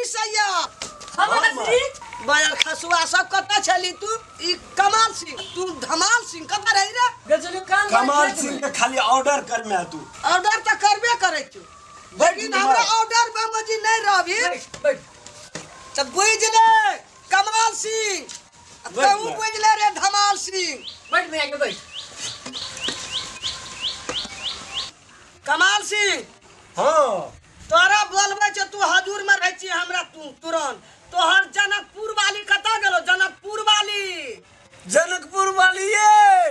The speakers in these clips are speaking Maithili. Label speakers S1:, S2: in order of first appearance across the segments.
S1: पीसैया।
S2: हम माताश्री।
S1: बाजार खसुआ सब कतऽ छली तू? ई कमाल सिंह, तू धमाल सिंह कतऽ रही रे?
S2: गजलू काम।
S3: कमाल सिंह के खाली ऑर्डर कर में तू।
S1: ऑर्डर तऽ करबे करै छौ, लेकिन हमरा ऑर्डर में मजी नहीं रहबी।
S2: बैठ बैठ।
S1: तऽ बुझ ले कमाल सिंह,
S3: बैठ
S1: तू
S3: ले।
S1: बुझ ले रे धमाल सिंह।
S2: बैठ भैया के बैठ।
S1: कमाल सिंह।
S3: हाँ।
S1: तोरा बोलबै छौ, तू हजूर में रहै छी हमरा तू तुरंत। तोहर जनकपुर वाली कतऽ गेलो? जनकपुर वाली।
S3: जनकपुर वाली ये।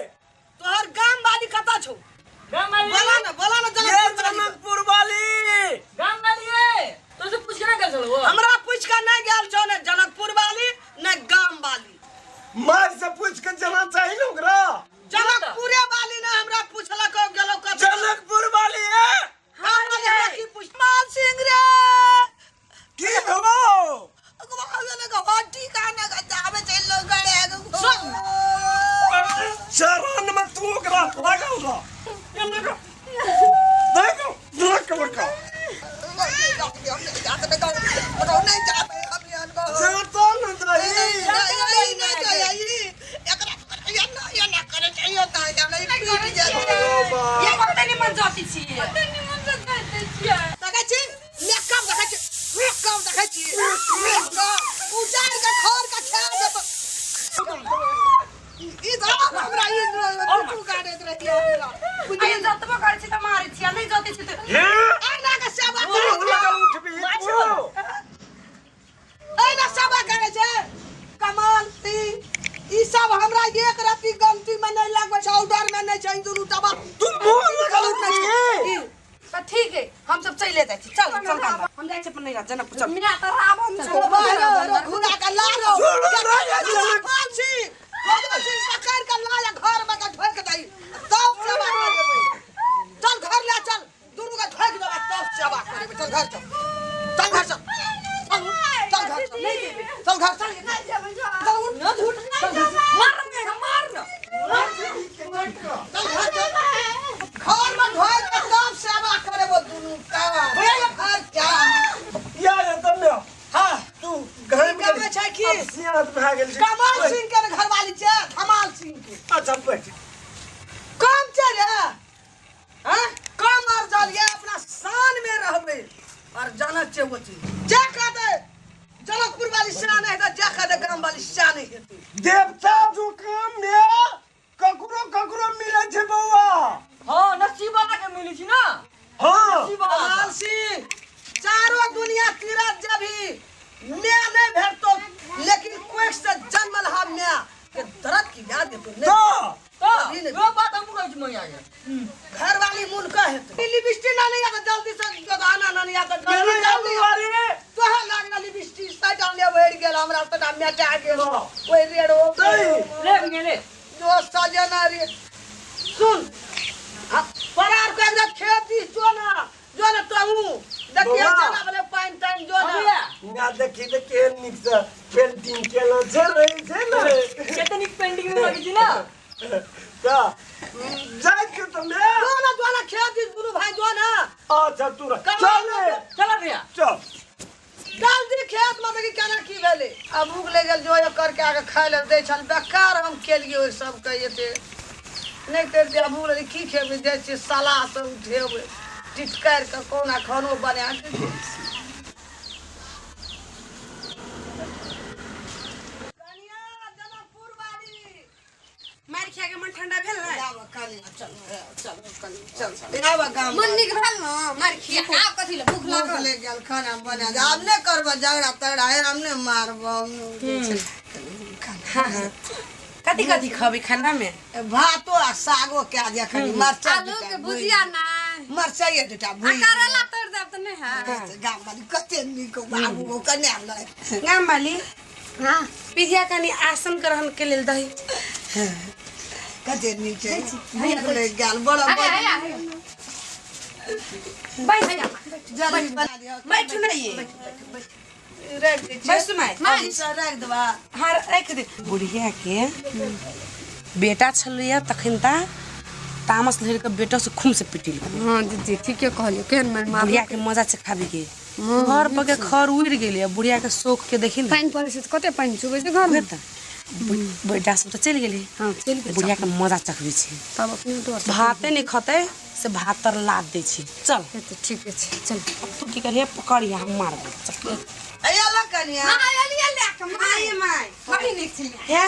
S1: तोहर गाम वाली कतऽ छौ?
S2: गाम वाली।
S1: बोला ना, बोला ना।
S3: ये
S1: जनकपुर वाली।
S3: जनकपुर वाली।
S2: गाम वाली ये तो से पूछ के ना गेल छलो वो।
S1: हमरा पूछ के नहीं गेल छौ, ने जनकपुर वाली ने गाम वाली।
S3: माय से पूछ के जाना चाहिए ना ओकरा।
S1: जनकपुरे वाली ने हमरा पूछलक गेलो कतऽ।
S3: जनकपुर वाली ये।
S1: गाम वाली हमरा की पूछ? माल सिंह रे।
S3: की भेलो? चरण में तू ओकरा लागल रह। ये लगा। देखो, देख लगा। जाता न दही।
S4: ये कते निमन जाति छियै।
S5: कते निमन से जाते छियै।
S4: आइ जतबो करै छी त मारै छी आ नहि जतै छी त
S3: हे,
S1: आइना के सेवा
S3: तू
S1: करै छै।
S3: लगल उठबी तू।
S1: एहिना सेवा करै छै कमाल सिंह। ई सब हमरा एक रत्ती गलती में नहीं लगबै छै, ऑर्डर में नहीं छै। ई दुनू टबा
S3: तू मुंह लगल उठबी।
S1: की?
S4: त ठीक है, हम सब चले जाइ छी। चल चल गाम, हम जाइ छी अपन नैहरा जनकपुर। चल।
S5: मिया त रावण छौ।
S1: बाहर रो, घुरा के ला रो।
S3: छोड़ो ना ये जनक।
S1: कमाल सिंह, कमाल सिंह पकड़ के ला या घर में के ठोक दई, तब सेवा करेबै। चल घर ले चल, दुनू के ठोक देबै तब सेवा करेबै। चल घर चल, चल घर चल, चल चल घर चल।
S4: नहीं जेबै।
S1: चल घर चल।
S5: नहि जेबै जा।
S1: चल उठ।
S4: न झूठ मार न, मार न।
S1: चल घर चल, घर में ढोक के तब सेवा करेबो दुनू का।
S4: भैया,
S1: घर जा।
S3: या ये तम्य।
S1: हाँ।
S3: तू घर में
S1: की कहै छै की?
S3: अब सियात भए गेल छै।
S1: कमाल सिंह के घरवाली छै, कमाल सिंह के।
S3: अच्छा बैठ।
S1: कम छै रे? हाँ? कम और जालिए अपना शान में रहबै और जानत छै वो चीज। जे कह दे जनकपुर वाली शान है तऽ जे कह दे गाम वाली शान है।
S3: देवता जो काम में ककरो ककरो मिले छै बौआ।
S2: हाँ, नसीब वाला के मिली छी ना।
S3: हाँ।
S2: नसीब वाला।
S1: कमाल सिंह, चारों दुनिया तीरथ जब भी मैं नहीं भेटतो, लेकिन कोख से जन्मल हम मैं के दर्द की याद हेतो नहीं।
S3: तो
S2: तो
S1: अभी नहीं।
S2: यो बात हम कहै छी मैया के।
S1: घर वाली मुन कह हेतो लिपस्टिक ना नहीं आता, जल्दी से आना ना नहीं आता, जल्दी
S3: गेलै
S1: जल्दी।
S3: वाली।
S1: तोहे लागल लिपस्टिक साइड ले भरि गेल हमरा, तोरा मेटा गेल।
S3: हाँ।
S1: ओहि रेड हो।
S3: सही।
S2: ले भैया ले।
S1: जो सजना रे, सुन आ, परार के एकदम खेत दिस जो ना, जो ना तहु देखिए।
S3: बौआ।
S1: जना बोले पानि तानि जो ना।
S2: भैया।
S3: ना देखी तऽ केहन नीक से पेंटिंग केलो छै, रहै छै ने।
S2: कते नीक पेंटिंग में लगै छी ना।
S3: तऽ जाइ छियौ तऽ मैं।
S1: जो ना, जो ना खेत दिस दुनू भाई जो ना।
S3: अच्छा तू रह। चल रे।
S2: चल भैया।
S3: चल।
S1: जल्दी खेत में देखी केना की भेलै। आ भूख लागि गेल, जो करके आके खाय लए दै छल। बेकार हम केलियै ओहि सबके, एते नहि करितियै। आ भूख लगै, की खेबै? जाइ छियै सलाह से उठेबै टिटकारि कऽ कहुना खानो बना कऽ। कनिया जनकपुर वाली।
S4: मारि खिया के मन ठंडा भेल ने?
S1: आब कनिया, चल चल कनिया, चल आब गाम।
S5: मन नीक भेल न मारि खिया के? आब कथी ले भूख
S1: भूख
S5: लागल?
S1: लागि गेल, खाना बना दे। आब नहि करबऽ झगड़ा तगड़ा हे, हम नहि मारबऽ।
S4: हाँ हाँ, कथी कथी खबै खाना में?
S1: भातो आ सागो कए दिया, कनि मरचाइ।
S5: आलू के भुजिया नहि?
S1: मरचाइए दूटा
S5: आ
S1: भुजि।
S5: करैला तोड़ि देब तऽ नहि हैत?
S1: गाम वाली कते नीक बाबू हो, कने लड़ाइ।
S4: गाम वाली।
S5: हाँ।
S4: पिजिया कनि आसन ग्रहण के लेल दही।
S1: कते नीक छै, भूख लागि गेल बड़ा।
S5: अरे हैया हैया।
S4: बैठ।
S1: जल्दी बना दिअ।
S4: बैठू ने ये।
S1: राखि दै छियै।
S4: बैसू माय।
S5: माय।
S1: से राखि देबा।
S4: हाँ, राखि दे। बुढ़िया के बेटा छलैया तखन ता तामस लहर के बेटा से खून से पिटिल।
S5: हाँ दीदी, ठीके कहलियौ। केहन मारि मार।
S4: बुढ़िया के मजा छै खाबे के। घर पर के खर उड़ गेलै आ बुढ़िया के शोक के देखी ने।
S5: पानि पड़ै छै तऽ कते पानि चुबै छै घरमे।
S4: तऽ बेटा सब तऽ चलि गेलै।
S5: हँ, चलि गेल।
S4: बुढ़िया के मजा चखबै छै।
S5: तब अपने डर से
S4: भाते नहि खतै से भात तर लाद दै छै। चल।
S5: से तऽ ठीके छै, चल।
S4: अब तू की करिहे, पकड़िहे, हम मारबै, चल।
S1: अइया ल कनिया।
S5: हाँ, एलियै लए कऽ माय।
S4: माय।
S5: बड़ी नीक छलै।
S4: हे,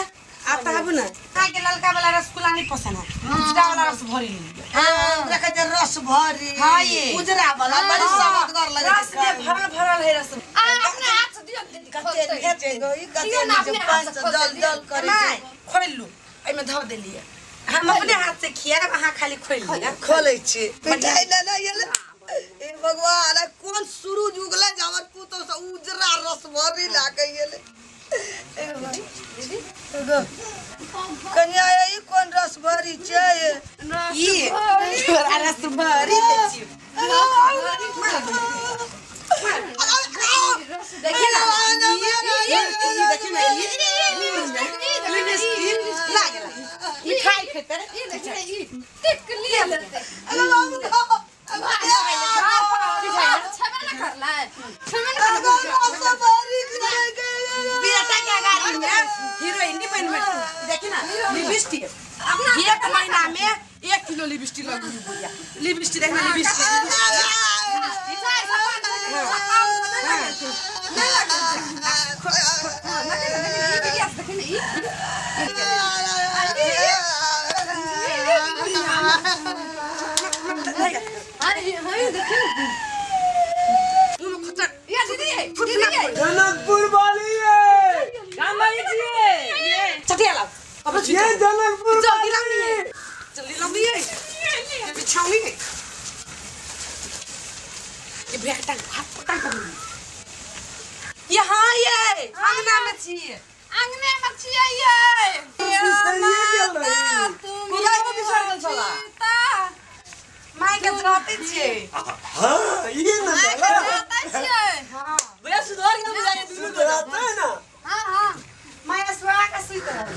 S4: आब तऽ आबू ने। अहाँके ललका वाला रसगुल्ला नहि पसन्द है, उजरा वाला रस भरी लिअ।
S1: हाँ, ओकरा कहै छै रस भरी।
S4: हाँ, ये।
S1: उजरा वाला बड़ी सवदगर लगै
S4: रस
S1: छै।
S4: में भरल भरल है रस।
S5: आ, अपने हाथ से दियौ दीदी,
S1: कते
S5: खोलतै।
S1: नीक छै गो, ई कते
S5: दियौ ने
S1: नीक छै,
S5: अपने हाथ
S1: पानि
S5: से
S1: से
S5: खोलतै,
S1: जल
S5: दियौ।
S1: जल करै
S4: माय
S1: छै।
S4: खोलि लू, एहिमे धऽ देलियै हम अपने हाथ से खियाएब, अहाँ खाली खोलि लिअ।
S1: खोलै छी मिठाई ले ले ये ले। हे भगवान, आइ कोन सूरज उगलै जे हमर पुतोह से उजरा रस भरी लागै गेलै। हे गो, कनिया ये, ई कोन रस भरी छै?
S4: ई तोरा रस भरी दै छी। देखी ना, ई देखी ना, ई लिपस्टिक लागल मिठाई खेतै।
S5: ई देखियौ ने, ई टिक लिअ लेतै। छेबे ने करलै, छेबे ने करलै।
S4: बेटा के गाड़ी में हीरोइन नहीं बन, देखी ना लिपस्टिक, एक महीना में 1 किलो लिपस्टिक लगू बुढ़िया। लिपस्टिक देखना, लिपस्टिक।
S5: चारि सए, 500 के काम से नहि लगै छै। नहि लगै छै। हाँ, देखी ने, देखी ने, ई बिरिया से देखी ने, ई। अरे, हाँ, देखी ने। या दीदी, दीदी।
S3: जनकपुर वाली है।
S2: काम बाजै छियै।
S4: चटिया लाओ अब।
S3: ये जनकपुर।
S4: जल्दी लाओ नहीं, जल्दी लाओ नहीं, ये बिछाउनी है। ये भैया के टांग, हाथ टांग पकड़। यहाँ ये अंगना में छियै।
S5: अंगने में छियै ये।
S3: बिसरिये गेल रही।
S2: कोदारि बिसरि गेल छला।
S5: सीता।
S4: माय के जाते छियै।
S3: हाँ, ये ना
S5: मायके जाते छियै।
S2: भैया सुधर गेल बुझाइए दुनू गोटा।
S3: सुधराता है ना।
S5: हाँ हाँ।
S4: माय सुहा के सुति रहल।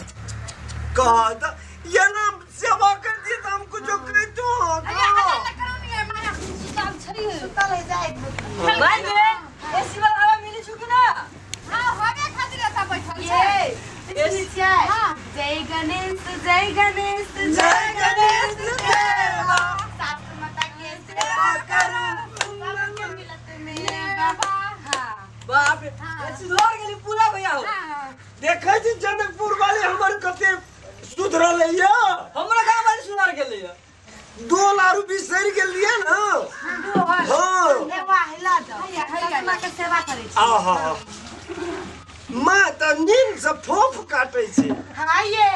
S3: कहा था ये ना, सेवा कर दिए तो हम कुछ कहते हो।
S5: अरे हल्ला न करू ने माय, सुतल छै।
S4: सुतल है जाय।
S2: भाइ गे, एसी वाला हवा मिली छु कि ना?
S5: हाँ, होबे खातिर एतऽ बैठल छै।
S4: ये
S5: हाँ।
S4: जय गणेश, जय गणेश,
S3: जय गणेश देवा।
S4: सात माता के सेवा करू, सबके मिलत मेवा। हाँ।
S2: बाप रे, ए सुधर गेली पूरा भैया हो।
S5: हाँ।
S3: देखै छी जनकपुर वाले हमर कते सुधरल है ये।
S2: हमरा गाँव वाली सुधर गेलै ये।
S3: दो लारू बिसरि गेलियै ना। हाँ।
S4: सेवा हिला दो।
S5: हैया, हैया।
S4: सासु माँ के सेवा करै छी।
S3: आहा, माँ तऽ नींद से फोफ काटै छै।
S4: हाँ, ये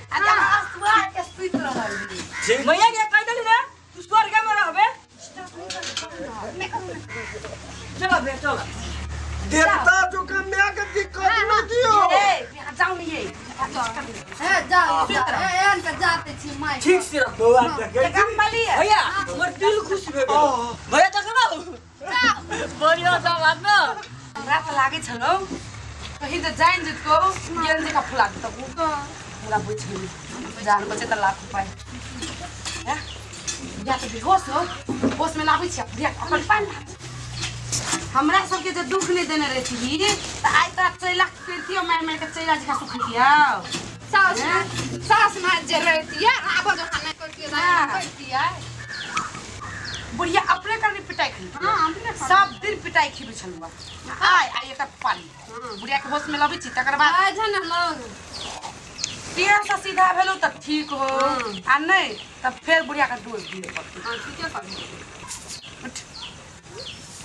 S4: आ जब असुआ के सुति रहल छी।
S3: ठीक।
S2: मैया के कहि देली ने, तू स्वर्ग में रहबे। चल भैया, चल।
S3: देवता जो माय के दिक्कत नहि दियौ।
S4: ए, यहाँ जाउ ने ये।
S5: हे जाओ, हे एहन के जाते छी माय।
S2: ठीक से रख।
S3: बौआ, देखै छी?
S4: काम वाली है।
S2: भैया, हमर दिल खुश भए गेल।
S3: आह।
S2: भैया, देखलौ, बढ़िया सब बात न।
S4: हमरा तऽ लागै छलौ कहीं तऽ जानि जेतौ, गेल जकाँ फुला देतौ। हमरा बुझि गेली, जान बचे तऽ लाख उपाय। हैं? या तऽ बेहोश हो, होश में लाबै छी बुढ़िया के अपन पानि ला। हमरा सबके जे दुख नहि देने रहती तऽ आइ तोरा चैला करितियौ, मारि मारि के चैला जकाँ सुखैतियौ।
S5: सास सास माय जे रहतियै, रावण जकाँ नहि करतियै,
S4: हाँ।
S5: करतियै।
S4: बुढ़िया अपने करने पिटाइ खेलकै।
S5: हाँ, अपने करने।
S4: सब दिन पिटाइ खेबै छलहुँ। आइ आइ एकर पाली बुढ़िया के होश में लबै छी, तकर बाद
S5: आइ झन लग।
S4: टेढ़ से सीधा भेलौ तऽ ठीक हो, आ नहि तऽ फेर बुढ़िया के डोज दिए पड़तै।
S5: हाँ, ठीके कहली।
S4: उठ।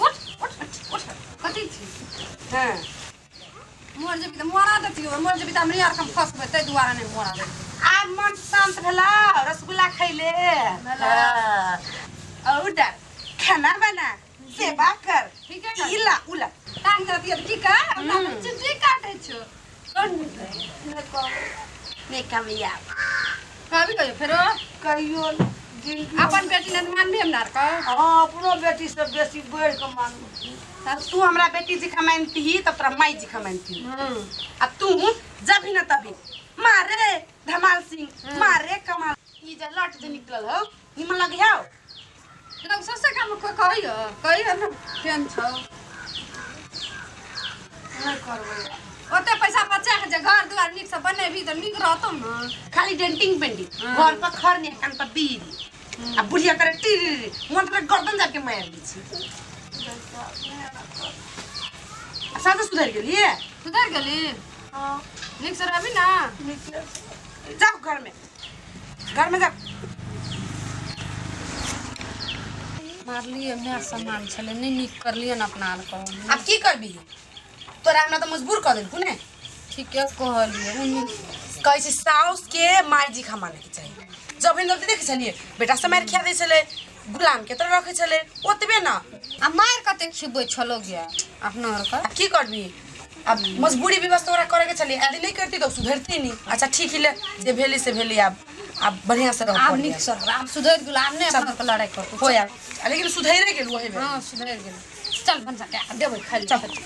S5: उठ उठ उठ, कथी छी?
S4: हाँ।
S5: मर जेबी तऽ मरा देतियौ, मर जेबी तऽ हमरे आर के हम फंसबै, ताहि दुआरे नहि मरा देतियौ।
S4: आब मन शांत भेला रसगुल्ला खैले?
S5: भेला।
S4: हाँ। और डर खाना बना, सेवा कर।
S5: ठीके कहली।
S4: इला उला।
S5: टांग देतियै तऽ की कर, हमरा तऽ चिट्ठी काटै छौ।
S4: नहि कहब, नहि कामयाब।
S5: कहबी कहियो फेरो?
S1: कहियो जिंदगी।
S5: अपन बेटी नहि तऽ मानबी हमरा आरके?
S1: हाँ, अपनो बेटी से बेसी बढ़ि कऽ मानू।
S4: तू हमरा बेटी जी मानती तब तोरा माई जी मानती। आ तू जब ही न तभी मारे धमाल सिंह, मारे कमाल। ई जे लट जे निकलल हो, निमन लगे हौ?
S5: लोग सबसे काम कहियो कहियो ने, केहन छौ?
S1: नहि करबै।
S5: ओते पैसा बचा के जे घर दुआर नीक से बनेबही तऽ नीक रहतौ ने।
S4: खाली डेंटिंग पेंटिंग, घर पर खरनी, कान पर बीड़ी आ बुढ़िया करे टीरी, मन करे गर्दन जाके मार दै छी। आ सासु सुधरि गेलियै?
S5: सुधरि गेली?
S1: हँ।
S5: नीक से रहबी ना?
S1: नीके।
S4: जाओ घर में, घर में जाओ।
S5: मारलियै माय समान छलै, नहि नीक करलियै ने अपना आरके।
S4: आब की करबी? तोरा हमरा तऽ मजबूर कऽ देलकू ने।
S5: ठीके कहलियै ओ नीक।
S4: कहै छै साउस के माय जी खा मानैके चाही। जब हम गलती देखै छलियै, बेटा से मारि खिया दै छलै, गुलाम के तरह रखै छलै, ओतबे ना।
S5: आ मारि कते खिबै छलो गे अपना आरके।
S4: आब की करबी? अब मजबूरी व्यवस्था ओकरा करे के छलै। यदि नहीं करती तो सुधरती नहीं। अच्छा ठीक ही ले, जे भेली से भेली। आब आब बढ़िया से रहो।
S5: आब नीक से रहब, आब सुधरि गेल, आब नहि अपना आरके लड़ाइ करतौ।
S4: हो यार, लेकिन सुधरे गेल वही।
S5: हँ, सुधरि गेल। चल, भनसा कए देबै खाइ लए।
S4: चल।